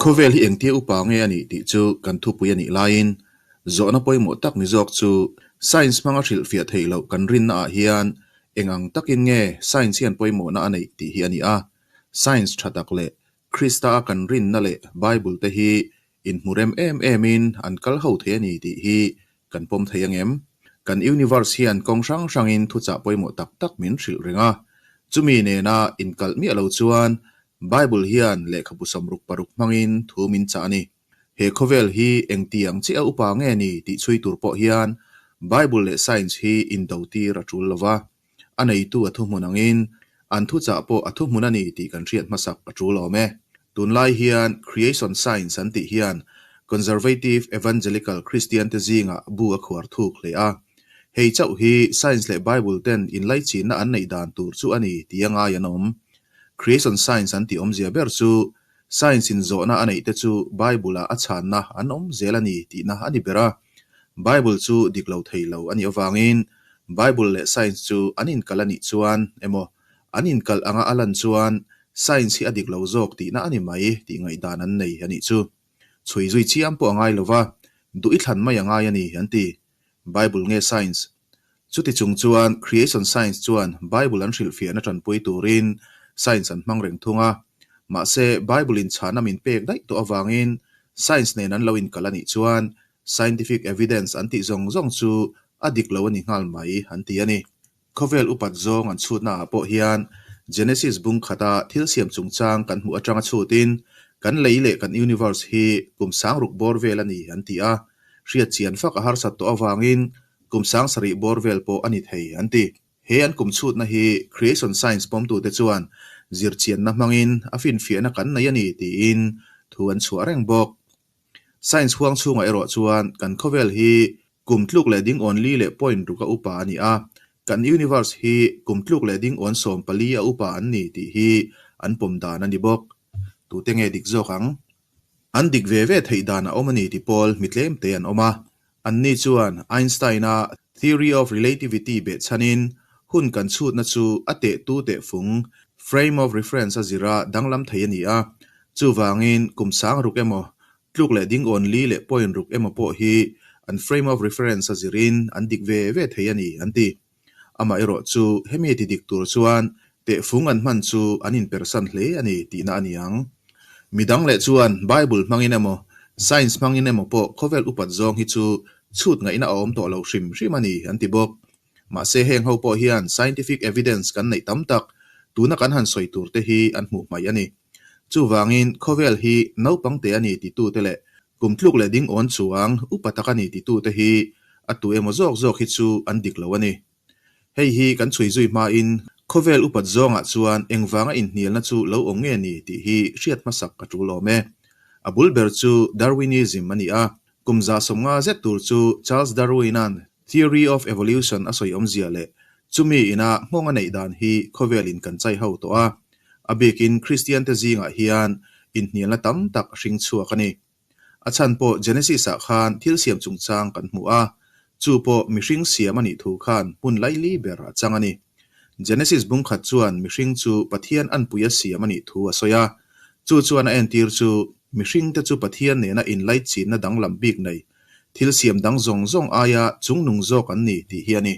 Khawvel hi engtia upa nge a nih tih chu kan thupui a nih laiin zawhna pawimawh tak ni zawk chu science hmanga hrilhfiah theih loh kan rinna ah hian eng ang takin nge science hian pawimawhna a neih tih hi a ni a. Science tha tak leh Krista a kan rinna leh Bible te hi inhmu rem em emin an kal ho thei a ni tih hi kan pawm thei angem? Kan universe hian kawng hrang hrangin thuchah pawimawh tak tak min hrilh reng a, chumi nena inkalh miah lo chuan Bible hian lehkhabu 66 hmangin thu min chah a ni. He khawvel hi engti ang chiah a upa nge ni tih chhui tur pawh hian Bible leh science hi indo tir a tul lova, a neitu a thuhmun angin an thuchah pawh a thuhmun a ni tih kan hriat hmasak a tul awm e. Tunlai hian Creation Science an tih hian Conservative Evangelical Christian te zingah bu a khuar thuk hle a. Hei chauh hi Science leh Bible ten inlaichinna an neih dan tur chu a ni tih a ngai an awm. Creation Science an tih awmzia ber chu Science in zawhna a neih te chu Bible ah a chhanna an awm zel a ni tihna a ni ber a. Bible chu dik lo thei lo a nih avangin Bible leh Science chu an inkalh a nih chuan emaw an inkalh anga a lan chuan Science hi a dik lo zawk tihna a ni mai tih ngaihdan an nei a nih chu. Chhui zui chiam pawh a ngai lo va, duh i thlan mai a ngai a ni an ti. Bible nge Science? Chuti chung chuan Creation Science chuan Bible an hrilhfiahna tanpui turin Science an hmang reng thung a. Mahse, Bible in chhana min pek daih tawh avangin Science nen an lo inkalh a nih chuan Scientific evidence an tih zawng zawng chu a dik lo a ni nghal mai an ti a ni. Khawvel upat zawng an chhutna ah pawh hian Genesis bung khata thil siam chungchang kan hmuh atanga chhutin kan lei leh kan universe hi kum 6000 bawr vel a ni an ti a. Hriat chian fak a harsat tawh avangin kum 7000 bawr vel pawh a ni thei an ti. He an kum chhutna hi Creation Science pawmtute chuan zirchianna hmangin a finfiahna kan nei a ni tiin thu an chhuah reng bawk. Science huang chhungah erawh chuan kan khawvel hi kum tluk leh ding awn li leh point ruk a upa a ni a, kan universe hi kum tluk leh ding awn 14 a upa an ni tih hi an pawm dan a ni bawk. Tute nge dik zawk ang? An dik ve ve theih dan a awm a ni ti pawl mi tlem te an awm a. Anni chuan Einstein-a Theory of Relativity behchhanin hun kan chhutna chu a tehtu tehfung, frame of reference, a zira danglam thei a ni a. Chuvangin kum 6000 emaw, tluk leh ding awn li leh point ruk emaw pawh hi an frame of reference a zirin an dik ve ve thei a ni, an ti. Amaherawh chu hemi ti dik tur chuan tehfung an hman chu an inpersan hle a ni tihna a ni ang. Midang leh chuan Bible hmangin emaw, Science hmangin emaw pawh khawvel upat zawng hi chu chhut ngaihna a awm tawh lo hrim hrim a ni an ti bawk. Mahse heng ho pawh hian scientific evidence kan neih tam tak tuna kan han sawi tur te hi an hmuh hmaih a ni. Chuvangin khawvel hi naupang te a ni titute leh kum tluk leh ding awn chuang upa tak a ni titute hi a tu emaw zawk zawk hi chu an dik lo a ni. Hei hi kan chhui zui hmain khawvel upat zawngah chuan engvanga inhnialna chu lo awm nge ni tih hi hriat hmasak a tul awm e. A bul ber chu Darwinism a ni a, kum 150 zet tur chu Charles Darwin-a'n Theory of Evolution a sawi awmzia leh chumi ina nghawng a neih dan hi khawvelin kan chai ho tawh a, a bikin Kristiante zingah hian inhnialna tam tak a hring chhuak a ni. A chhan pawh Genesis-ah khan thil siam chungchang kan hmu a, chu pawh mihring siam a nih thu khan hmun laili ber a chang a ni. Genesis bung khat chuan mihring chu Pathian anpuia siam a nih thu a sawi a, chu chuan a entir chu mihringte chu Pathian nena inlaichinna danglam bik nei, thil siam dang zawng zawng aia chungnung zawk an ni tih hi a ni.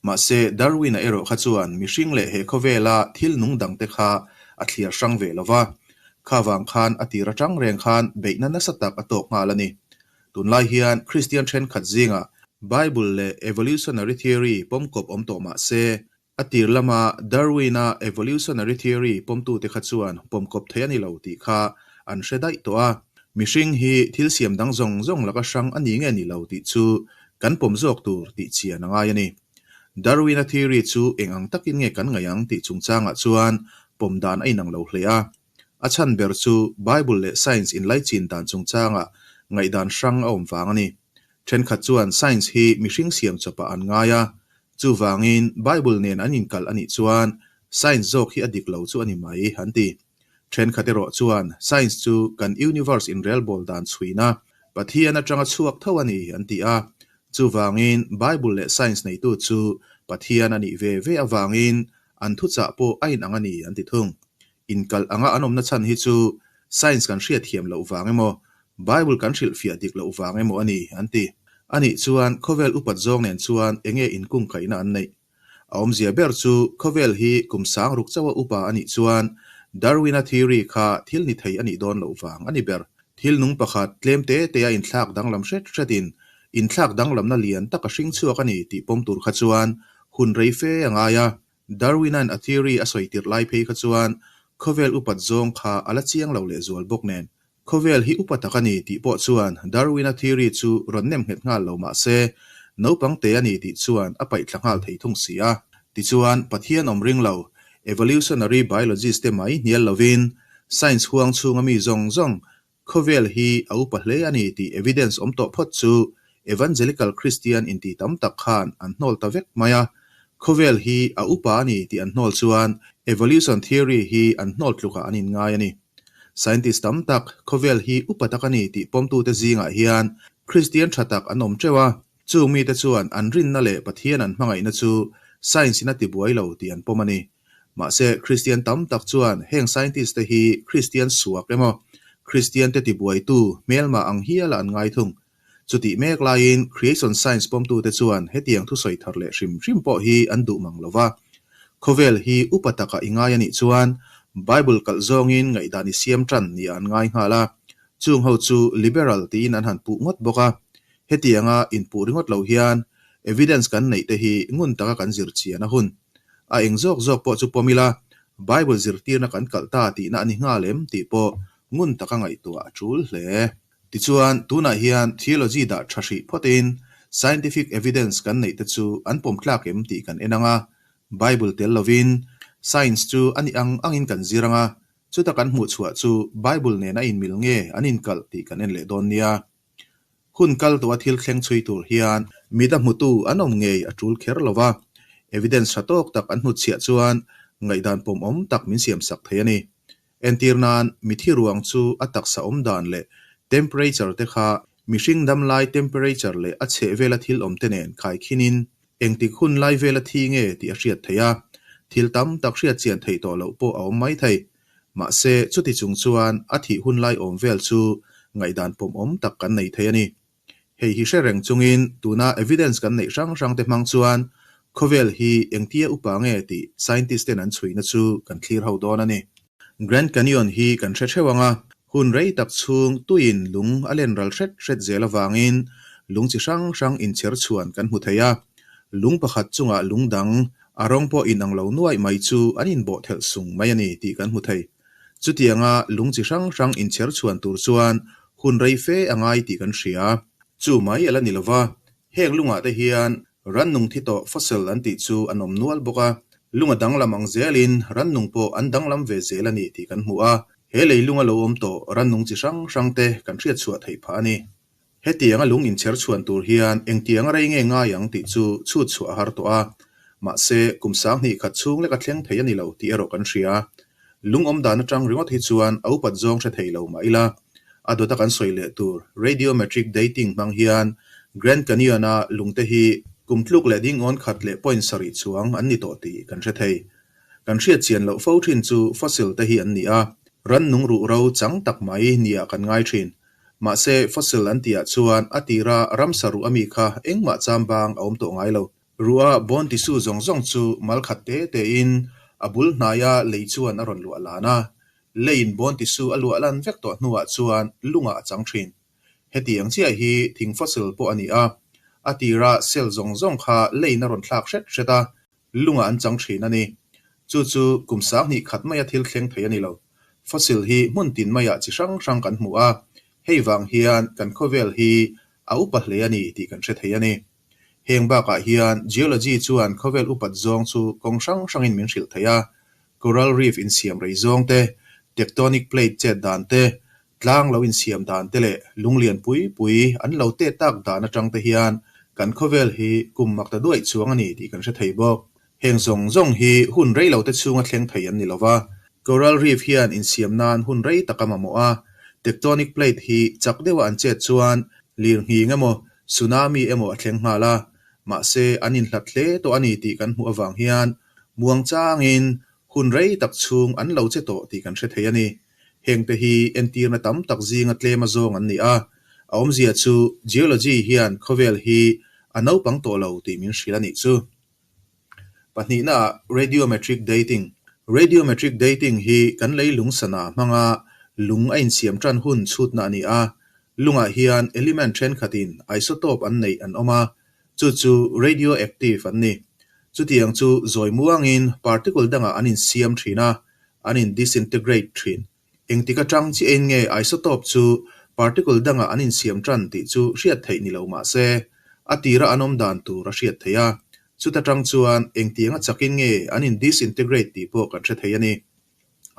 Mahse, Darwin-a erawh kha chuan mihring leh he khawvela thil nung dangte kha a thliar hrang ve lo va, kha vang khan a tir atang reng khan beihna nasa tak a tawk nghal a ni. Tunlai hian Kristian thenkhat zingah Bible leh Evolutionary Theory pawmkawp awm tawh mah se, A tir lama Darwin-a evolutionary theory pawmtute kha chuan pawmkawp thei a ni lo tih kha an hre daih tawh a. Mihring hi thil siam dang zawng zawng laka hrang a ni nge ni lo tih chu kan pawm zawk tur tih chian a ngai a ni. Darwin-a theory chu eng ang takin nge kan ngaih ang tih chungchangah chuan pawm dan a inang lo hle a. A chhan ber chu Bible leh science inlaichin dan chungchangah ngaihdan hrang a awm vang a ni. Thenkhat chuan science hi mihring siam chawpah an ngai a, Chuvangin, Bible nen an inkalh a nih chuan science zawk hi a dik lo chu a ni mai, an ti. Thenkhat erawh chuan science chu kan universe inrelbawl dan chhuina Pathian atanga chhuak tho a ni, an ti a. Chuvangin, Bible leh science neitu chu Pathian a nih ve ve avangin an thuchah pawh a inang a ni, an ti thung. Inkalh anga an awmna chhan hi chu Science kan hriatthiam loh vang emaw, Bible kan hrilhfiah dik loh vang emaw a ni, an ti. A nih chuan khawvel upat zawng nen chuan enge inkungkaihna an neih? A awmzia ber chu khawvel hi kum sang ruk chauha upa a nih chuan Darwin-a theory kha thil ni thei a nih dawn loh vang a ni ber. Thil nung pakhat tlem te tea inthlak danglam hret hretin inthlak danglamna lian tak a hring chhuak a ni tih pawm tur kha chuan hun rei fe a ngai a. Darwin-a'n a theory a sawi tirh lai phei kha chuan khawvel upat zawng kha a la chiang lo lehzual bawk nen. Khawvel hi upa tak a ni tih pawh chuan Darwin-a theory chu rawn nem nghet nghal lo mah se, naupang te a ni tih chuan a paih thla nghal thei thung si a. Tichuan, Pathian awm ring lo, evolutionary biologist te mai hnial lovin, science huang chhunga mi zawng zawng, khawvel hi a upa hle a ni tih evidence awm tawh phawt chu evangelical Christian inti tam tak khan an hnawl ta vek mai a. Khawvel hi a upa a ni tih an hnawl chuan evolution theory hi an hnawl tlukah an inngai a ni. Scientist tam tak khawvel hi upa tak a ni tih pawmtute zingah hian Kristian tha tak an awm teuh a, chung mite chuan an rinna leh Pathian an hmangaihna chu science-in a tibuai lo tih an pawm a ni. Mahse, Kristian tam tak chuan heng scientist te hi Kristian suak emaw, Kristian te tibuaitu hmelma ang hiala an ngai thung. Chutih mek laiin creation science pawmtute chuan hetiang thusawi thar leh hrim hrim pawh hi an duh mang lo va. Khawvel hi upa taka i ngai a nih chuan Bible kalh zawngin ngaihdan i siam tan nia an ngai nghal a. Chung ho chu liberal tiin an han puh ngawt bawk a. Hetianga inpuh ringawt lo hian evidence kan neih te hi ngun taka kan zir chian a hun. A eng zawk zawk pawh chu pawm ila Bible zirtirna kan kalh ta tihna a ni nghal em tih pawh ngun taka ngaihtuah a tul hle. Tichuan, tunah hian theology dah tha hrih phawtin scientific evidence kan neih te chu an pawm tlak em tih kan en ang a, Bible tel lovin science chu a nih ang angin kan zir ang a, chuta kan hmuh chhuah chu Bible nen a inmil nge an inkalh tih kan en leh dawn nia. Hun kal tawha thil thleng chhui tur hian mit a hmutu an awm ngei a tul kher lo va, evidence tha tawk tak an hnutchhiah chuan ngaihdan pawmawm tak min siamsak thei a ni. Entir nan, mithi ruang chu a taksa awm dan leh temperature te kha mihring dam lai temperature leh a chheh vela thil awm te nen khaikhinin engtik hun lai vela thi nge tih a hriat theih a, thil tam tak hriat chian theih tawh loh pawh a awm mai thei. Mahse, chuti chung chuan a thih hun lai awm vel chu ngaihdan pawmawm tak kan nei thei a ni. Hei hi hre reng chungin tuna evidence kan neih hrang hrang te hmang chuan khawvel hi engtia upa nge tih scientist ten an chhuina chu kan thlir ho dawn a ni. Grand Canyon hi kan hre theuh ang a, hun rei tak chhung tuiin lung a len ral hret hret zel avangin lung chi hrang hrang inchher chhuan kan hmu thei a. Lung pakhat chungah lung dang a rawng pawh inang lo nuaih mai chu an inbawh thelh sung mai a ni tih kan hmu thei. Chutianga lung chi hrang hrang inchher chhuan tur chuan hun rei fe a ngai tih kan hria. Chu mai a la ni lova, heng lungah te hian rannung thi tawh fossil an tih chu an awm nual bawk a, lung a danglam ang zelin rannung pawh an danglam ve zel a ni tih kan hmu a, he leilunga lo awm tawh rannung chi hrang hrang te kan hriatchhuah theih phah a ni. Hetianga lung inchher chhuan tur hian engtianga rei nge ngai ang tih chu chhut chhuah a har tawh a, mahse kum sanghnih khat chhung lek a thleng thei a ni lo tih erawh kan hria. Lung awm dan atang ringawt hi chuan a upat zawng hre thei lo mah ila, a dawta kan sawi leh tur radiometric dating hmang hian Grand Canyon-a lungte hi kum tluk leh dingawn khat leh point sarih chuang an ni tawh tih kan hre thei. Kan hriat chian loh fo thin chu fossil te hi an ni a, rannung ruhro chang tak mai nia kan ngai thin. Mahse, fossil an tihah chuan a tira ramsa ruh ami kha engmah cham bang a awm tawh ngai lo. Ruha bone tissue zawng zawng chu mal khat te tein a bul hnaia lei chuan a rawn luah lan a. Leiin bone tissue a luah lan vek tawh hnuah chuan lungah a chang thin. Hetiang chiah hi thing fossil pawh a ni a. A tira cell zawng zawng kha leiin a rawn thlak hret hret a, Lungah an chang thin a ni. Chu chu kum sanghnih khat maia thil thleng thei a ni lo. Fossil hi hmun tin maiah chi hrang hrang kan hmu a, hei vang hian kan khawvel hi a upa hle a ni tih kan hre thei a ni. Heng bakah hian geology chuan khawvel upat zawng chu kawng hrang hrangin min hrilh thei a, coral reef insiam rei zawng te, tectonic plate chet dan te, Tlang lo insiam dan te leh lunglian pui pui an lo teh tak dan atang te hian kan khawvel hi kum mak ta duaih chuang a ni tih kan hre thei bawk. Heng zawng zawng hi hun rei lo te chhunga thleng thei an ni lo va. Coral reef hian insiam nan hun rei tak a mamawh a, tectonic plate hi chak deuha an chet chuan lirnghing emaw tsunami emaw a thleng nghal a, mahse an inhlat hle tawh a ni tih kan hmuh avang hian muangchangin hun rei tak chhung an lo che tawh tih kan hre thei a ni. Hengte hi entirna tam tak zinga tlem a zawng an ni a, a awmzia chu geology hian khawvel hi a naupang tawh lo tih min hrilh a nih chu. Pahnihnaah radiometric dating. Radiometric dating hi kan leilung sana hmanga lung a insiam tan hun chhutna a ni a. Lungah hian element thenkhatin isotope an neih an awm a, chu chu radioactive an ni. Chutiang chu zawi muangin particle dangah an insiam thin a, an in disintegrate thin. Engtik atang chiahin nge isotope chu particle dangah an insiam tan tih chu hriat theih ni lo mah se, a tira an awm dan tur a hriat theih a. Chuta tang chuan engtianga chakin nge an in disintegrate tih pawh kan hre thei a ni.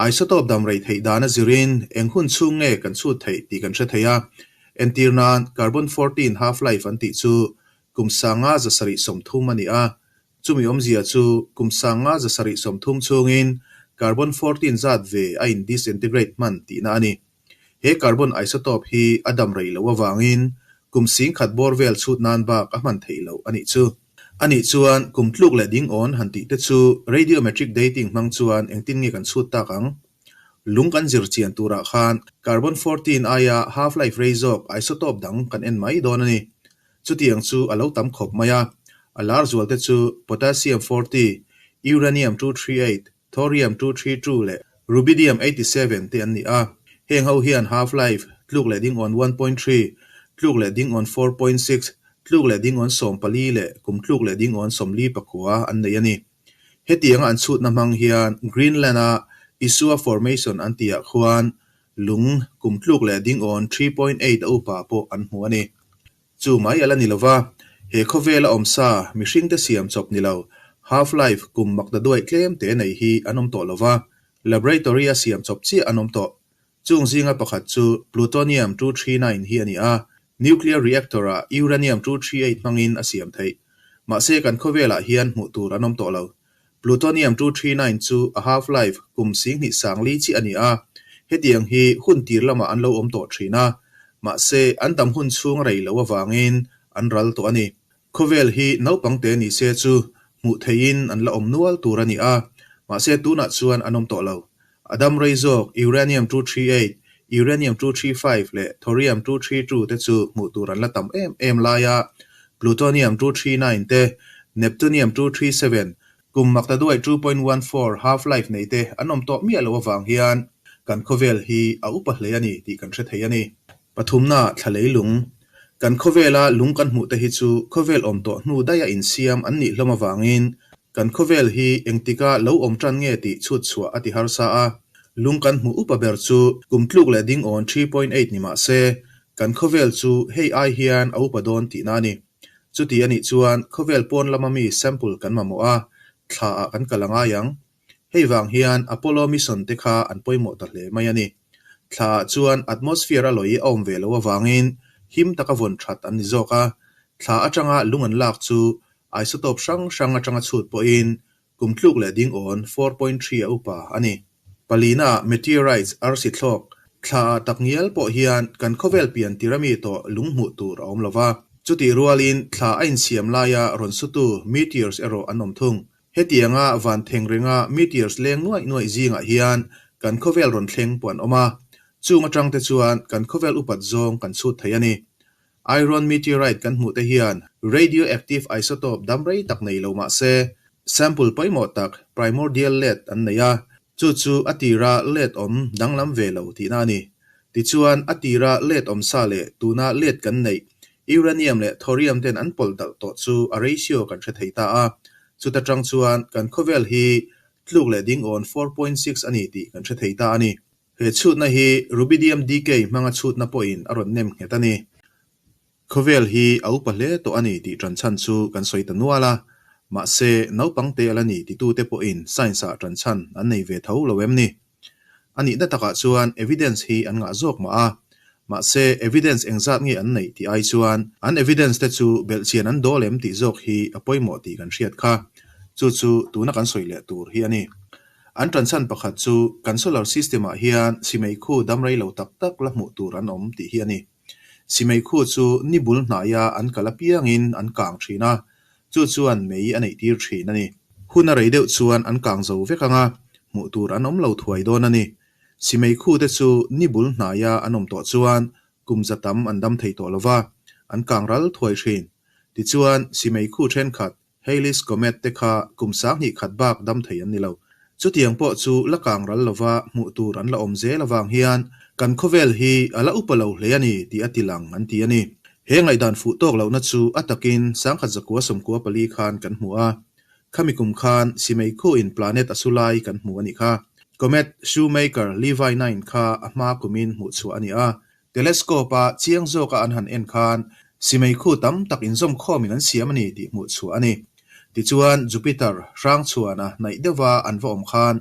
Isotope dam rei theih dan a zirin eng hun chhung nge kan chhut theih tih kan hre thei a. Entir nan carbon 14 half-life an tih chu kum 5730 a ni a, Chumi awmzia chu kum 5730 chhungin carbon 14 zat ve a in disintegrate hman tihna a ni. He carbon isotope hi a dam rei loh avangin kum 10,000 bawr vel chhut nan bak a hman theih loh a nih chu. A nih chuan kum tluk leh ding awn han tih te chu radiometric dating hmang chuan engtin nge kan chhut tak ang? Lung kan zir chian turah khan carbon 14 aia half-life rei zawk isotope dang kan en mai dawn a ni. Chutiang chu a lo tam khawp mai a, a lar zual te chu potassium 40, uranium 238, thorium 232 leh rubidium 87 te an ni a. Heng ho hian half-life tluk leh ding awn 1.3, tluk leh ding awn 4.6, tluk leh ding awn 14 leh kum tluk leh ding awn 49 an nei a ni. Hetianga an chhutna hmang hian Greenland-a Isua Formation an tihah khuan lung kum tluk leh ding awn 3.8 a upa pawh an hmu a ni. Chu mai a la ni lova, he khawvela awm sa mihringte siam chawp ni lo, half-life kum makta duai tlem te nei hi an awm tawh lova, laboratory-a siam chawp chiah an awm tawh. Chung zinga pakhat chu plutonium 239 hi a ni a, nuclear reactor-ah uranium 238 hmangin a siam theih. Mahse kan khawvelah hian hmuh tur an awm tawh lo. Plutonium 239 chu a half-life kum 2040 chiah a ni a, hetiang hi hun tir lamah an lo awm tawh thin a, mahse an dam hun chhung a rei loh avangin an ral tawh a ni. Khawvel hi naupang te ni se chu hmuh theihin an la awm nual tur a ni a, mahse tunah chuan an awm tawh lo. A dam rei zawk uranium 238, uranium 235 leh thorium 232 te chu hmuh tur an la tam em em lai a, plutonium 239 te, neptunium 237, kum maktaduai 2.14 half-life nei te an awm tawh miah loh avang hian kan khawvel hi a upa hle a ni tih kan hre thei a ni. Pathumna thla leilung. Kan khawvela lung kan hmuh te hi chu khawvel awm tawh hnu daiha insiam an nih hlawm avangin kan khawvel hi engtika lo awm tan nge tih chhut chhuah a ti harsa a. Lung kan hmuh upa ber chu kum tluk leh ding awn 3.8 ni mah se, kan khawvel chu hei ai hian a upa dawn tihna a ni. Chuti a nih chuan khawvel pawn lama mi sample kan mamawh a, thla ah kan kal a ngai ang. Hei vang hian Apollo mission te kha an pawimawh ta hle mai a ni. Thla ah chuan atmosphere a lawi a awm ve loh avangin him taka vawn that an ni zawk a, thla atanga lung an lak chu isotope hrang hrang atanga chhut pawhin kum tluk leh ding awn 4.3 a upa a ni. Palina meteorites arsi thlawk thla ah takngial pawh hian kan khawvel pian tir ami tawh lung hmuh tur a awm lova, chutih rualin thla a insiam laia rawn sutu meteors erawh an awm thung. Hetianga van theng ringa meteors leng nuaih nuaih zingah hian kan khawvel rawn thleng pawh an awm a, chung atang te chuan kan khawvel upat zawng kan chhut thei a ni. Iron meteorite kan hmuh te hian radioactive isotope dam rei tak nei lo mah se, sample pawimawh tak primordial lead an nei a, chu chu a tira lead awm danglam ve lo tihna a ni. Tichuan, a tira lead awm sa leh tuna lead kan neih uranium leh thorium ten an pawlh dalh tawh chu a ratio kan hre thei ta a. Chuta tang chuan kan khawvel hi tluk leh ding awn 4.6 a ni tih kan hre thei ta a ni. He chhutna hi rubidium decay hmanga chhutna pawhin a rawn nem nghet a ni. Khawvel hi a upa hle tawh a ni tih ṭan chhan chu kan sawi ta nual a, mahse naupang te a la ni titute pawhin science-ah ṭan chhan an nei ve tho lo em ni? A nihna takah chuan evidence hi an ngah zawk mah a, mahse evidence engzat nge an neih tih ai chuan an evidence te chu belhchian an dawl em tih zawk hi a pawimawh tih kan hriat kha. Chu chu tuna kan sawi leh tur hi a ni. An ṭan chhan pakhat chu kan solar system-ah hian simeikhu dam rei lo tak tak la hmuh tur an awm tih hi a ni. Simeikhu chu ni bul hnaia an kal apiangin an kang thin a, chu chuan mei a neih tir thin a ni. Hun a rei deuh chuan an kang zo vek ang a, hmuh tur an awm lo thuai dawn a ni. Simeikhu te chu ni bul hnaia an awm tawh chuan kum za tam an dam thei tawh lo va, an kang ral thuai thin. Tichuan, simeikhu thenkhat, Halley's Comet te kha kum 2000 khat bak dam thei an ni lo. Chutiang pawh chu la kang ral lova hmuh tur an la awm zel avang hian kan khawvel hi a la upa lo hle a ni tih a ti lang an ti a ni. He ngaihdan fuh tawk lohna chu a takin 1994 khan kan hmu a. Khami kum khan Simeikhu-in planet a su lai kan hmu a nih kha. Comet Shoemaker-Levy 9 kha a hma kumin hmuh chhuah a ni a. Telescope-a chiang zawka an han en khan Simeikhu tam tak inzawm khawmin an siam a ni tih hmuh chhuah a ni. Tichuan, Jupiter hrangchhuana hnaih deuha an va awm khan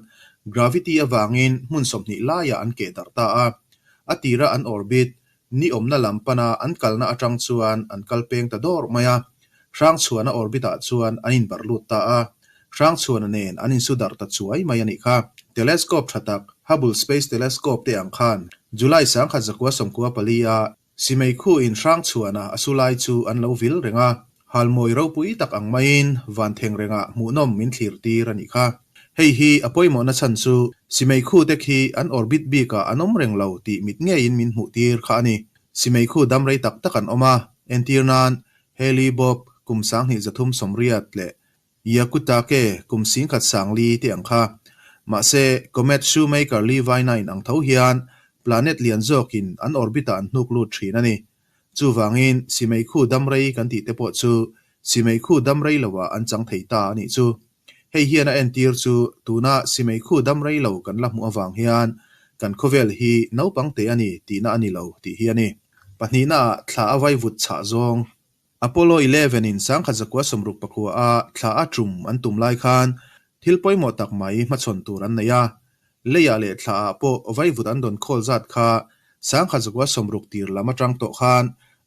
gravity avangin hmun 20 laiah an keh darh ta a. A tira an orbit Ni awmna lam pana an kalna atang chuan an kal peng ta dawr mai a. Hrangchhuana orbit-ah chuan an inbarh lut ta a. Hrangchhuana nen an insu darh ta chuai mai a nih kha. Telescope tha tak, Hubble Space Telescope te ang khan July 1994 a Simeikhu-in Hrangchhuana a su lai chu an lo vil reng a. Halmawi ropui tak ang maiin van theng rengah hmuhnawm min thlir tir a nih kha. Hei hi a pawimawhna chhan chu Simeikhu te khi an orbit bikah an awm reng lo tih mit ngeiin min hmuh tir kha a ni. Simeikhu dam rei tak tak an awm a, entir nan Halley Bob kum 2380 leh Hyakutake kum 10,004 te ang kha. Mahse, Comet Shoemaker-Levy 9 ang tho hian planet lian zawkin an orbit-ah an hnuk lut thin a ni. Chuvangin, Simeikhu dam rei kan tih te pawh chu Simeikhu dam rei loah an chang thei ta a nih chu. Hei hian a entir chu tuna Simeikhu dam rei lo kan la hmuh avang hian kan khawvel hi naupang te a ni tihna a ni lo tih hi a ni. Pahnihnaah thla a vaivut chhah zawng. Apollo 11 in 1969 a thla a tum an tum lai khan thil pawimawh tak mai hmachhawn tur an nei a. Leiah leh thlaah pawh vaivut an dawn khawl zat kha 1960 tir lam atang tawh khan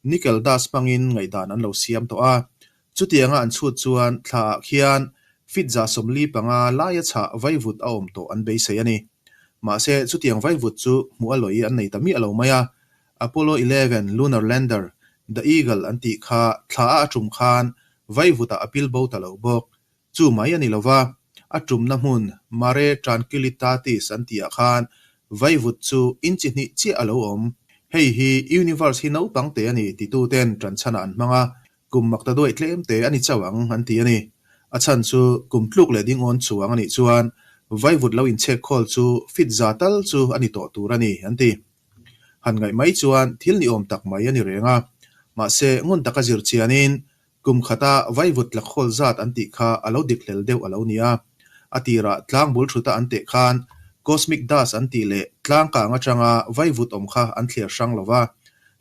nickel dust hmangin ngaihdan an lo siam tawh a. Chutianga an chhut chuan thlaah khian feet 45 laia chhah vaivut a awm tawh an beisei a ni. Mahse chutiang vaivut chu hmuh a lawi an nei ta miah lo mai a. Apollo 11 lunar lander, The Eagle an tih kha thla a a tum khan vaivutah a pil bo ta lo bawk. Chu mai a ni lo va, a tumna hmun Mare Tranquillitatis an tihah khan vaivut chu inchi hnih chiah a lo awm. Hei hi universe hi naupang te a ni tituten ṭanchhanah an hmang a, kum makta duaih tlem te a ni chauh ang an ti a ni. A chhan chu kum tluk leh dingawn chuang a nih chuan vaivut lo inchhek khawl chu fit za tal chu a ni tawh tur a ni an ti. Han ngaih mai chuan thil ni awm tak mai a ni reng a, mahse ngun taka zir chianin kum khata vaivut tla khawl zat an tih kha a lo dik hlel deuh a lo ni a. A tirah tlang bul thuta an teh khan cosmic dust an tih leh tlang kang atanga vaivut awm kha an thliar hrang lo va,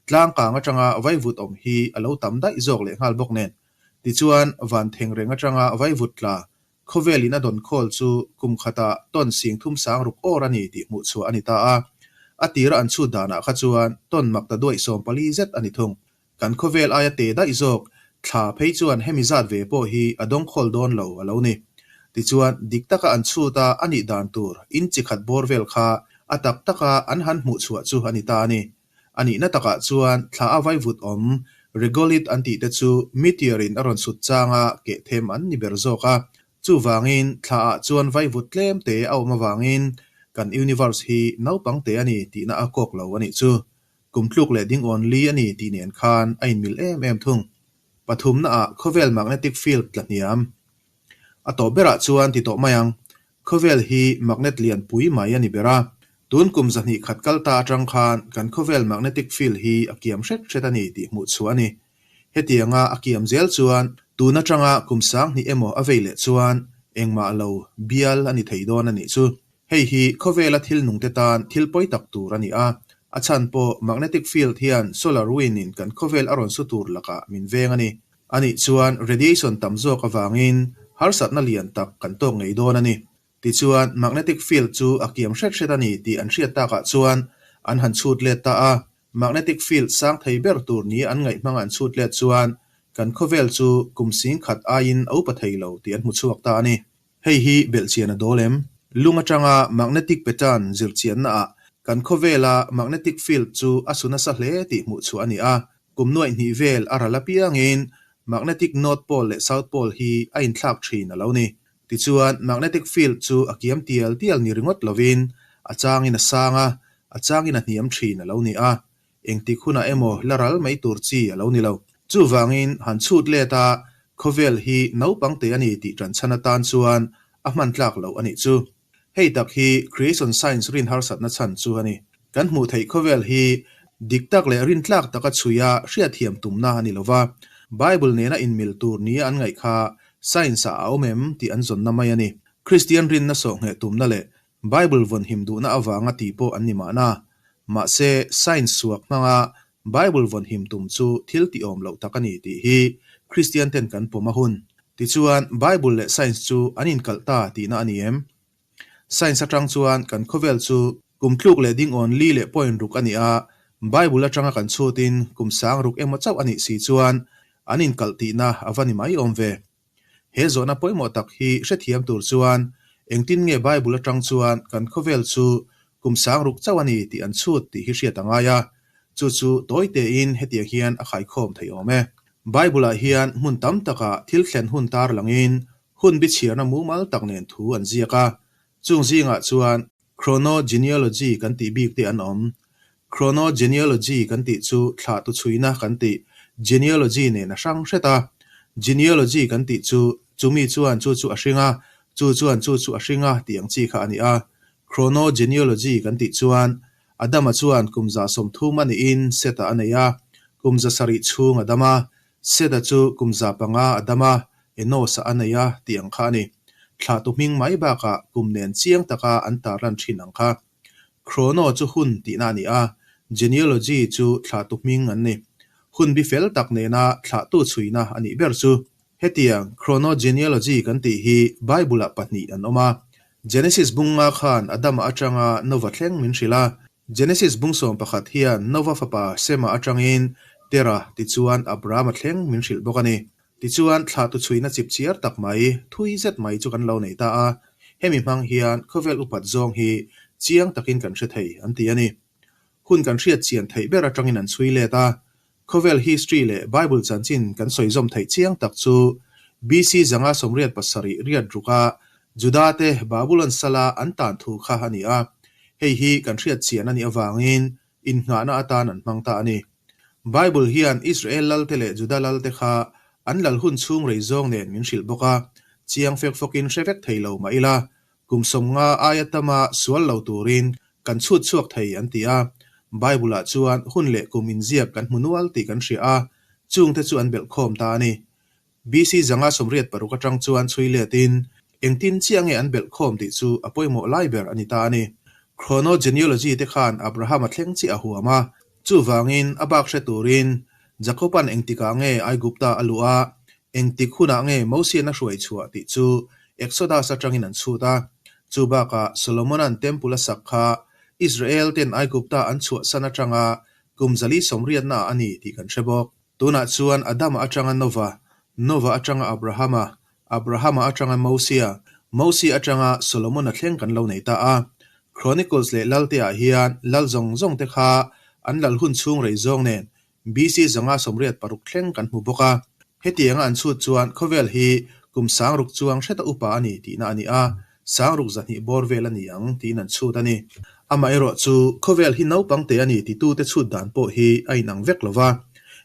tlang kang atanga vaivut awm hi a lo tam daih zawk leh nghal bawk nen. Tichuan van theng reng atanga vaivut tla Khawvelin a dawn khawl chu kum khatah ton 3006 awr a ni tih hmuh chhuah a ni ta a. A tira an chhut danah kha chuan ton makta duaih 14 zet a ni thung. Kan khawvel aia te daih zawk thla phei chuan hemi zat ve pawh hi a dawng khawl dawn lo a lo ni. Tichuan, dik taka an chhut a a nih dan tur in chi khat bawr vel kha a tak taka an han hmuh chhuah chu a ni ta a ni. A nihna takah chuan thla a vaivut awm, regolith an tih te chu meteor in a rawn sut changa keh them an ni ber zawk a. Chuvangin thla ah chuan vaivut tlem te a awm avangin kan universe hi naupang te a ni tihna a kawk lo a nih chu. Kum tluk leh ding awn li a ni tih nen khan a inmil em em thung. Pathumna ah khawvel magnetic field tla hniam. A tawp berah chuan ti tawh mai ang. Khawvel hi magnet lian pui mai a ni ber a. Tun kum 200 kal ta atang khan kan khawvel magnetic field hi a kiam hret hret a ni tih hmuh chhuah a ni. Hetianga a kiam zel chuan tun atanga kum 2000 emaw a vei leh chuan engmah lo bial a ni thei dawn a nih chu. Hei hi khawvela thil nungte tan thil pawi tak tur a ni a. A chhan pawh magnetic field hian solar wind in kan khawvel a rawn su tur lakah min veng a ni. A nih chuan radiation tam zawk avangin harsatna lian tak kan tawk ngei dawn a ni. Tichuan, magnetic field chu a kiam hret hret a ni tih an hriat takah chuan an han chhut let ta a. Magnetic field sang thei ber tur ni an ngaih hmanga an chhut let chuan kan khawvel chu kum 10,000 aiin a upa thei lo tih an hmu chhuak ta a ni. Hei hi belhchian a dawl em? Lung atanga magnetic pattern zirchiannaah kan khawvela magnetic field chu a su nasa hle tih hmuh chhuah a ni a. Kum nuaih hnih vel a ral apiangin magnetic north pole leh south pole hi a inthlak thin a lo ni. Tichuan, magnetic field chu a kiam tial tial ni ringawt lovin a changin a sang a, a changin a hniam thin a lo ni a, engtik hunah emaw la ral mai tur chi a lo ni lo. Chuvangin han chhut let a, khawvel hi naupang te a ni tih ṭanchhan atan chuan a hman tlak loh a nih chu. Hei tak hi Creation Science rin harsatna chhan chu a ni. Kan hmuh theih khawvel hi dik tak leh rintlak taka chhuia hriatthiam tumna a ni lo va, Bible nena inmil tur nia an ngaih kha Science-ah a awm em tih an zawnna mai a ni. Kristian rinna sawhngheh tumna leh Bible vawnhim duhna avanga tih pawh an ni mahna. Mahse, Science suak hmanga Bible vawnhim tum chu thil tihawm loh tak a ni tih hi Kristian ten kan pawm a hun. Tichuan, Bible leh Science chu an inkalh ta tihna a ni em? Science atang chuan kan khawvel chu kum tluk leh dingawn li leh point ruk a ni a, Bible atanga kan chhutin kum sang ruk emaw chauh a nih si chuan an inkalh tihna a va ni mai awm ve. He zawhna pawimawh tak hi hrethiam tur chuan engtin nge Bible atang chuan kan khawvel chu kum sang ruk chauh a ni tih an chhut tih hi hriat a ngai a, chu chu tawi tein hetiang hian a khaikhawm thei awm e. Bible-ah hian hmun tam takah thil thlen hun tar langin hun bichhiarna mumal tak nen thu an ziak a, chung zingah chuan Chronogenealogy kan tih bik te an awm. Chronogenealogy kan tih chu thlahtu chhuina kan tih genealogy nen a hrang hret a. Genealogy kan tih chu chumi chuan chu chu a hring a, chu chuan chu chu a hring a tih ang chi kha a ni a. Chronogenealogy kan tih chuan Adama chuan kum 130 a nihin Seta a nei a, kum 700 chhung a dam a, Seta chu kum 500 a dam a, Enos-a a nei a tih ang kha a ni. Thlahtu hming mai bakah kum nen chiang taka an tarlan thin ang kha. Chrono chu hun tihna a ni a, genealogy chu thlahtu hming an ni. Hun bi fel tak nena thlahtu chhuina a nih ber chu. Hetiang chronogenealogy kan tih hi Bible-ah pahnih an awm a. Genesis bunga khan Adama atanga Nova thleng min hrilh a. Genesis bung 11 hian Nova fapa Sema atangin Tera tichuan Abrahama thleng min hrilh bawk a ni. Tichuan, thlahtu chhuina chip chiar tak mai, thui zet mai chu kan lo nei ta a, hemi hmang hian khawvel upat zawng hi chiang takin kan hre thei an ti a ni. Hun kan hriat chian theih ber atangin an chhui let a, khawvel history leh Bible chanchin kan sawi zawm theih chiang tak chu BC 187 riat ruka Juda-te Babulon sala an tan thu kha a ni a, hei hi kan hriat chian a nih avangin innghahna atan an hmang ta a ni. Bible hian Israel lalte leh Juda lalte kha an lal hun chhung rei zawng nen min hrilh bawk a, chiang fek fawkin hre vek thei lo mah ila, kum 50 aia tama sual lo turin kan chhut chhuak thei an ti a. Bible-ah chuan hun leh kum inziak kan hmu nual tih kan hria a, chungte chu an belhkhawm ta a ni. BC 186 atang chuan chhui letin engtin chiah nge an belhkhawm tih chu a pawimawh lai ber a ni ta a ni. Chronogenealogy te khan Abraham a thleng chiah a huam a, chuvangin a bak hre turin Jakoban engtikah nge Aigupta a luh a, engtik hunah nge Mosian a hruai chhuah tih chu Exodus atangin an chhut a. Chu bakah Solomonan Temple a sak kha Israel ten Aigupta an chhuahsan atanga kum 480 naah a ni tih kan hre bawk. Tunah chuan Adama atanga Nova, Nova atanga Abrahama, Abrahama atanga Mosia, Mosia atanga Solomona thleng kan lo nei ta a. Chronicles leh Lalte-ah hian lal zawng zawng te kha an lal hun chhung rei zawng nen BC 186 thleng kan hmu bawk a. Hetianga an chhut chuan khawvel hi kum 6000 chuang hreta upa a ni tihna a ni a. 6200 bawr vel a ni ang tiin an chhut a ni. Amaherawh chu khawvel hi naupang te a ni titute chhut dan pawh hi a inang vek lo va.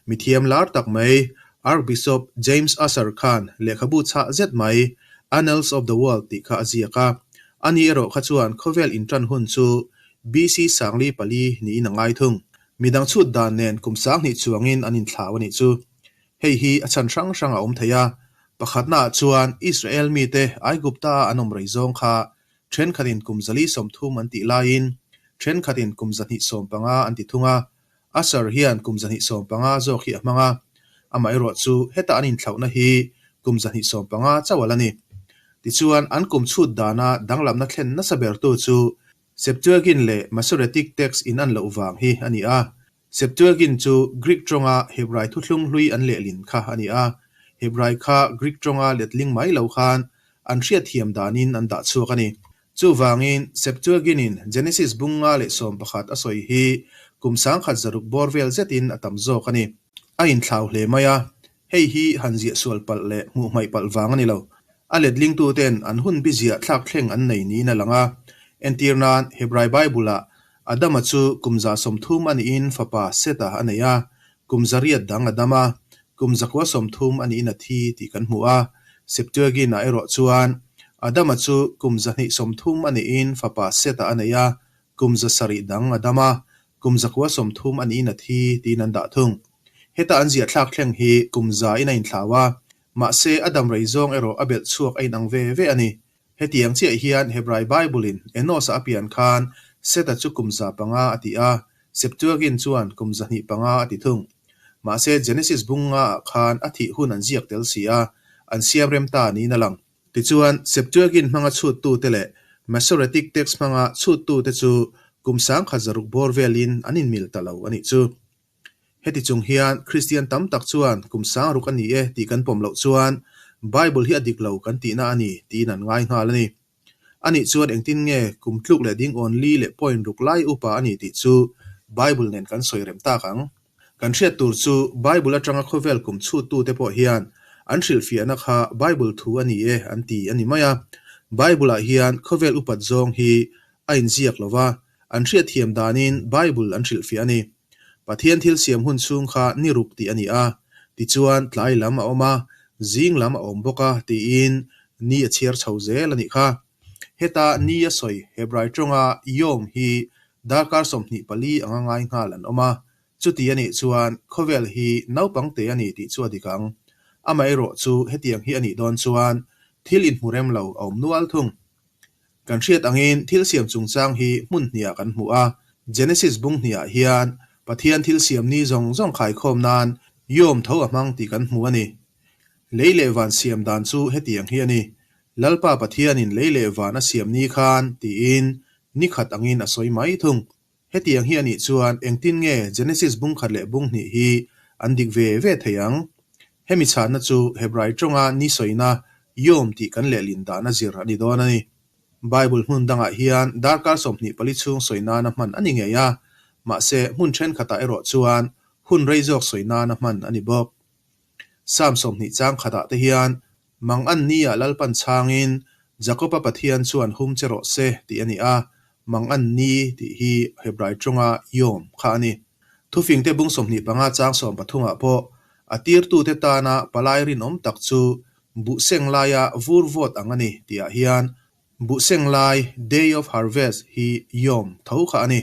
Mithiam lar tak mai Archbishop James Ussher khan lehkhabu chhah zet mai Annals of the World tih kha a ziak a. Ani erawh kha chuan khawvel intan hun chu BC 404 niin a ngai thung. Midang chhut dan nen kum 2000 chuangin an inthlau a nih chu. Hei hi a chhan hrang hrang a awm thei a, pakhatnaah chuan Israel mite Aigupta an awm rei zawng kha thenkhatin kum 430 an tih laiin thenkhatin kum 250 an ti thung a, Asher hian kum 250 zawk hi a hmang a, amaherawh chu heta an inthlauhna hi kum 250 chauh a la ni. Tichuan, an kum chhut dana danglamna thlen nasa bertu chu Septuagint leh Masoretic text in an loh vang hi a ni a. Septuagint chu Greek tawnga Hebrai thuthlung hlui an lehlin kha a ni a, Hebrai kha Greek tawnga letling mai lo khan an hriatthiam danin an dah chhuak a ni. Chuvangin, Septuagint-in Genesis bung 11 a sawi hi kum 1600 bawr vel zetin a tam zawk a ni. A inthlau hle mai a, hei hi han ziah sual palh leh hmuh hmaih palh vang a ni lo. A letlingtuten an hun bi ziah thlak thleng an nei niin a lang a. Entir nan, Hebrai Bible-ah Adama chu kum 130 a nihin fapa Seta a nei a, kum 800 dang a dam a, kum 930 a nihin a thi tih kan hmu a. Septuagint-ah erawh chuan Adama chu kum 230 a nihin fapa Seta a nei a, kum 700 dang a dam a, kum 930 a nihin a thi tiin an dah thung. Heta an ziah thlak thleng hi kum za in a inthlau a, mahse a dam rei zawng erawh a belh chhuak a inang ve ve a ni. Hetiang chiah hian Hebrai Bible-in Enos-a a pian khan Seta chu kum 500 a ti a, Septuagint chuan kum 205 a ti thung. Mahse Genesis bung ngaah khan a thih hun an ziak tel si a, an siam rem ta niin a lang. Tichuan, Septuagint hmanga chhuttute leh Masoretic Text hmanga chhuttute chu kum 1600 bawr velin an inmil ta lo a nih chu. Heti chung hian Kristian tam tak chuan kum 6000 a ni e tih kan pawm loh chuan Bible hi a dik lo kan tihna a ni tiin an ngai nghal a ni. Anih chuan engtin nge kum tluk leh ding awn li leh point ruk lai upa a ni tih chu Bible nen kan sawi rem tak ang. Kan hriat tur chu Bible atanga khawvel kum chhuttute pawh hian an hrilhfiahna kha Bible thu a ni e an ti a ni mai a. Bible-ah hian khawvel upat zawng hi a inziak lo va, an hriatthiam danin Bible an hrilhfiah a ni. Pathian thil siam hun chhung kha ni ruk tih a ni a, tichuan tlai lam a awm a, zing lam a awm bawk a tiin ni a chhiar chho zel a nih kha. Heta ni a sawi Hebrai tawnga Yom hi darkar 24 anga ngai nghal an awm a, chuti a nih chuan khawvel hi naupang te a ni tih chu a dik ang. Amaherawh chu hetiang hi a nih dawn chuan thil inhmu rem lo a awm nual thung. Kan hriat angin thil siam chungchang hi hmun hniah kan hmu a, Genesis bung hniah hian Pathian thil siam ni zawng zawng khaikhawm nan Yom tho a hmang tih kan hmu a ni. Lei leh van siam dan chu hetiang hi a ni, Lalpa Pathianin lei leh van a siam ni khan tiin ni khat angin a sawi mai thung. Hetiang hi a nih chuan engtin nge Genesis bung khat leh bung hnih hi an dik ve ve thei ang? Hemi chhanna chu Hebrai tawnga ni sawina Yom tih kan lehlin dahna zir a ni dawn a ni. Bible hmun dangah hian darkar 24 chhung sawi nana hman a ni ngei a, mahse hmun thenkhatah erawh chuan hun rei zawk sawi nana hman a ni bawk. Psalm 20 chang khatah te hian Mang an ni ah Lalpan chhangin Jakob-a Pathian chuan hum che rawh se tih a ni a, mang an ni tih hi Hebrai tawnga Yom kha a ni. Thufingte bung 25 chang 13 ah pawh a tirtute tana palai rinawm tak chu buhseng laia vur vawt ang a ni tihah hian buhseng lai, day of harvest, hi Yom tho kha a ni.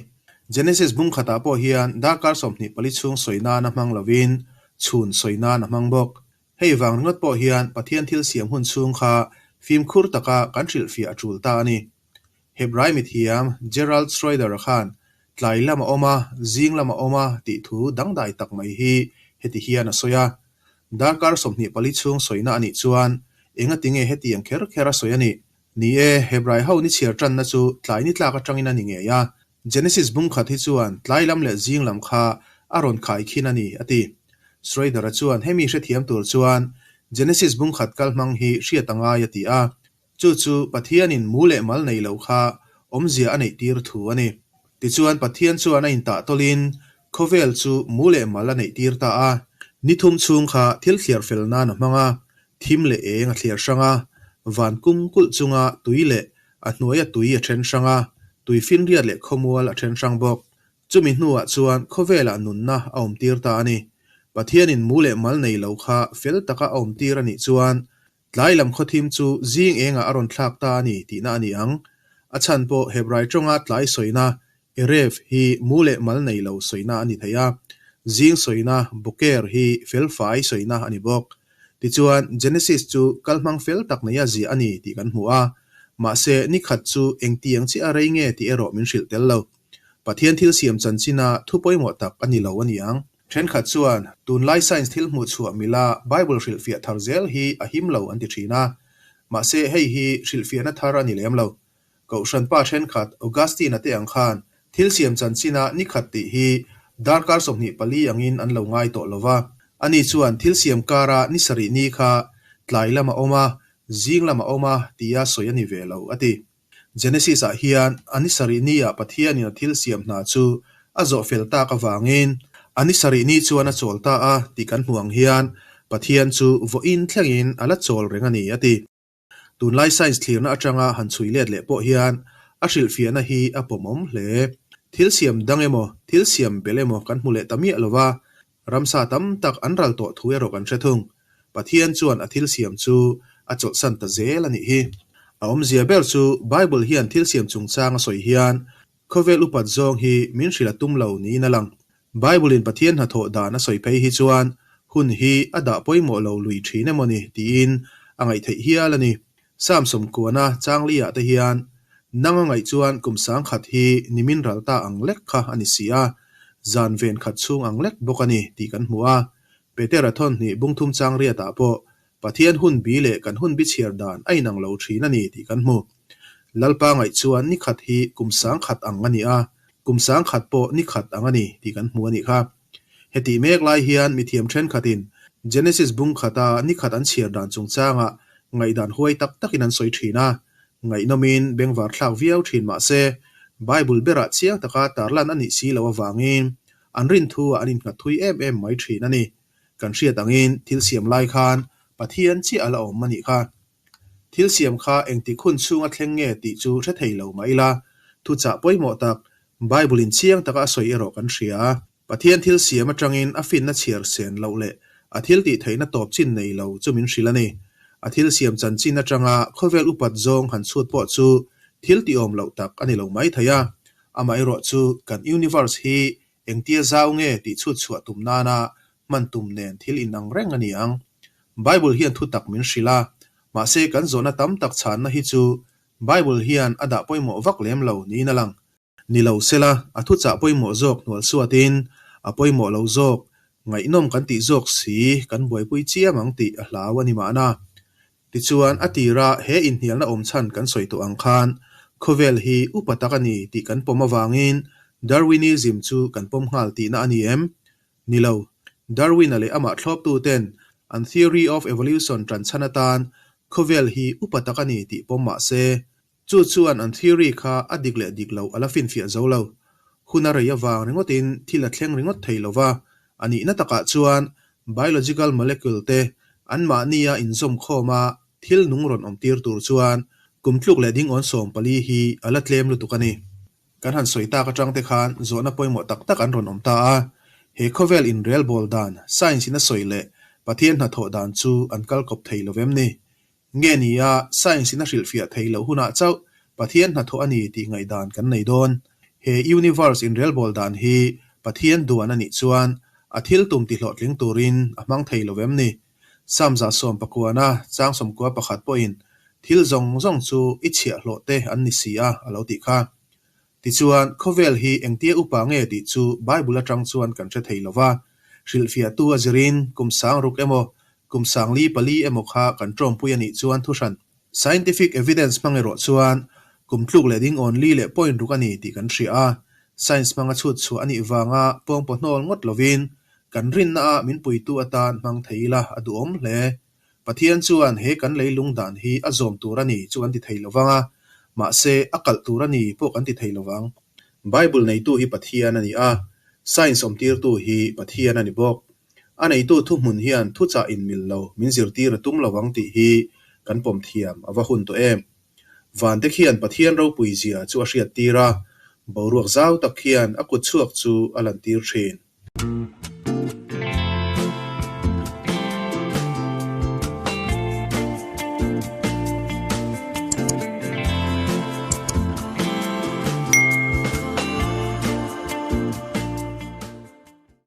Genesis bung khatah pawh hian darkar 24 chhung sawi nana hmang lovin chhun sawi nan a hmang bawk. Hei vang ringawt pawh hian Pathian thil siam hun chhung kha fimkhur taka kan hrilhfiah a tul ta a ni. Hebrai mithiam Gerald Schroeder-a khan tlai lam a awm a, zing lam a awm a tih thu dangdai tak mai hi heti hian a sawi a. Darkar 24 chhung sawina a nih chuan engati nge hetiang kher kher a sawi a nih? Ni e, Hebrai ho ni chhiar tanna chu tlai ni tlak atangin a ni ngei a. Genesis bung khat hi chuan tlai lam leh zing lam kha a rawn khai khin a ni, a ti. Schroeder-a chuan hemi hrethiam tur chuan Genesis bung khat kal hmang hi hriat a ngai a ti a. Chu chu Pathianin mu leh mal nei lo kha awmzia a neih tir thu a ni. Tichuan Pathian chuan a intah tawlhin khawvel chu mu leh mal a neih tir ta a. Ni thum chhung kha thil thliar fel nan a hmang a, thim leh eng a thliar hrang a, van kum kulh chunga tui leh a hnuaia tui a then hrang a, tui finriat leh khawmual a then hrang bawk. Chumi hnuah chuan khawvelah nunna a awm tir ta a ni. Pathianin mu leh mal nei lo kha fel taka a awm tir a nih chuan Tlai lam khawthim chu zing engah a rawn thlak ta a ni tihna a ni ang. A chhan pawh Hebrai tawnga tlai sawina, Erev, hi mu leh mal nei lo sawina a ni thei a. Zing sawina, Boker, hi felfai sawina a ni bawk. Tichuan, Genesis chu kalhmang fel tak neia ziah a ni tih kan hmu a. Mahse, ni khat chu engtiang chiah a rei nge tih erawh min hrilh tel lo. Pathian thil siam chanchina thu pawimawh tak a ni lo a ni ang. Thenkhat chuan tunlai science thil hmuh chhuah mila Bible hrilhfiah thar zel hi a him lo an ti thin a. Mahse hei hi hrilhfiahna thar a ni lem lo. Kohhran pa thenkhat Augustine-a te ang khan thil siam chanchina ni khat tih hi darkar 24 angin an lo ngai tawh lo va. Ani chuan thil siam kara ni sarih ni kha tlai lam a awm a, zing lam a awm a tia sawi a ni ve lo a ti. Genesis-ah hian a ni sarih ni-ah Pathianin a thil siam hna chu a zawh fel tak avangin a ni sarih ni chuan a chawl ta a tih kan hmu ang hian Pathian chu vawiin thlengin a la chawl reng a ni, a ti. Tunlai science thlirna atanga han chhui let leh pawh hian A hrilhfiahna hi a pawmawm hle. Thil siam dang emaw, thil siam belh emaw kan hmu leh ta miah lo va, ramsa tam tak an ral tawh thu erawh kan hre thung. Pathian chuan a thil siam chu a chawlhsan ta zel a nih hi. A awmzia ber chu Bible hian thil siam chungchang a sawi hian khawvel upat zawng hi min hrilh a tum lo niin a lang. Bible-in Pathian hnathawh dan a sawi phei hi chuan hun hi a dah pawimawh lo lui thin emaw ni tiin a ngaihtheih hial a ni. Psalm sawmkuana Changli-ah te hian, Nang a ngaih chuan kum sangkhat hi nimin ral ta ang lek kha a ni si a, zan ven khat chhung ang lek bawk a ni tih kan hmu a. Petera thawnhnih bungthum changriatah pawh Pathian hun bi leh kan hun bi chhiar dan a inang lo thin a ni tih kan hmu. Lalpa ngaih chuan ni khat hi kum sangkhat ang a ni a, kum sangkhat pawh ni khat ang a ni tih kan hmu a nih kha. Hetih mek lai hian mithiam thenkhatin Genesis bung khata ni khat an chhiar dan chungchangah ngaihdan huai tak takin an sawi thin a, ngaihnawmin bengvar thlak viau thin mah se, Bible berah chiang taka tarlan a nih si loh avangin an rinthu ah an innghat thui em em mai thin a ni. Kan hriat angin thil siam lai khan Pathian chiah a la awm a nih kha. Thil siam kha engtik hun chhunga thleng nge tih chu hre thei lo mah ila, thuchah pawimawh tak Bible-in chiang taka a sawi erawh kan hria. Pathian thil siam atangin a finna chhiar sen loh leh a thil tih theihna tawp chin nei lo chu min hrilh a ni. A thil siam chanchin atanga khawvel upat zawng han chhut pawh chu thil tihawm loh tak a ni lo mai thei a. Amaherawh chu kan universe hi Engtia zau nge tih chhut chhuah tum nana hman tum nen thil inang reng a ni ang. Bible hian thu tak min hrilh a, mahse kan zawhna tam tak chhanna hi chu Bible hian a dah pawimawh vak lem lo niin a lang. Ni lo sela, a thuchah pawimawh zawk hnual suatin a pawimawh lo zawk, ngaihnawm kan tih zawk si kan buaipui chiam ang tih a hlau a ni mahna. Tichuan, a tira he inhnialna awm chhan kan sawi tawh ang khan, khawvel hi upa tak a ni tih kan pawm avangin Darwinism chu kan pawm nghal tihna a ni em? Ni lo. Darwin-a leh amah thlawptuten an theory of evolution ṭan chhan atan khawvel hi upa tak a ni tih pawm mah se, Chu chuan an theory kha a dik leh dik loh a la finfiah zo lo. Hun a rei avang ringawtin thil a thleng ringawt thei lo va, a nihna takah chuan biological molecule te anmahnia inzawm khawma thil nung rawn awm tir tur chuan kum tluk leh dingawn 14 hi a la tlem lutuk a ni. Kan han sawi tak atang te khan zawhna pawimawh tak tak an rawn awm ta a, he khawvel inrelbawl dan, science in a sawi leh Pathian hnathawh dan chu an kal kawp thei lo vem ni? Nge ni a, science in a hrilhfiah theih loh hunah chauh Pathian hnathawh a ni tih ngaihdan kan nei dawn. He universe inrelbawl dan hi Pathian duan a nih chuan a thil tum tihlawhtling turin a hmang thei lo vem ni? Psalm 119 chang 91 pawhin thil zawng zawng chu i chhiahhlawh te an ni si a a lo tih kha. Tichuan, khawvel hi engtia upa nge tih chu Bible atang chuan kan hre thei lo va. Hrilhfiahtu a zirin kum sang ruk emaw, kum sang li pali emaw kha kan tawmpui a nih chuan thuhran, scientific evidence hmang erawh chuan kum tluk leh ding awn li leh point ruk a ni tih kan hria a. Science hmanga chhut chhuah a nih vanga pawngpaw hnawl ngawt lovin kan rinna ah min puitu atan hmang thei ila a duhawm hle. Pathian chuan he kan leilung dan hi a zawm tur a ni chu kan ti thei lo vang a, mahse a kalh tur a ni pawh kan ti thei lo vang. Bible neitu hi Pathian a ni a, science awmtirtu hi Pathian a ni bawk. A neitu thuhmun hian thuchah inmil lo min zirtir a tum lo vang tih hi kan pawm thiam a va hun tawh em. Vante khian Pathian ropui zia chu a hriattir a, boruak zau tak khian a kutchhuak chu a lantir thin.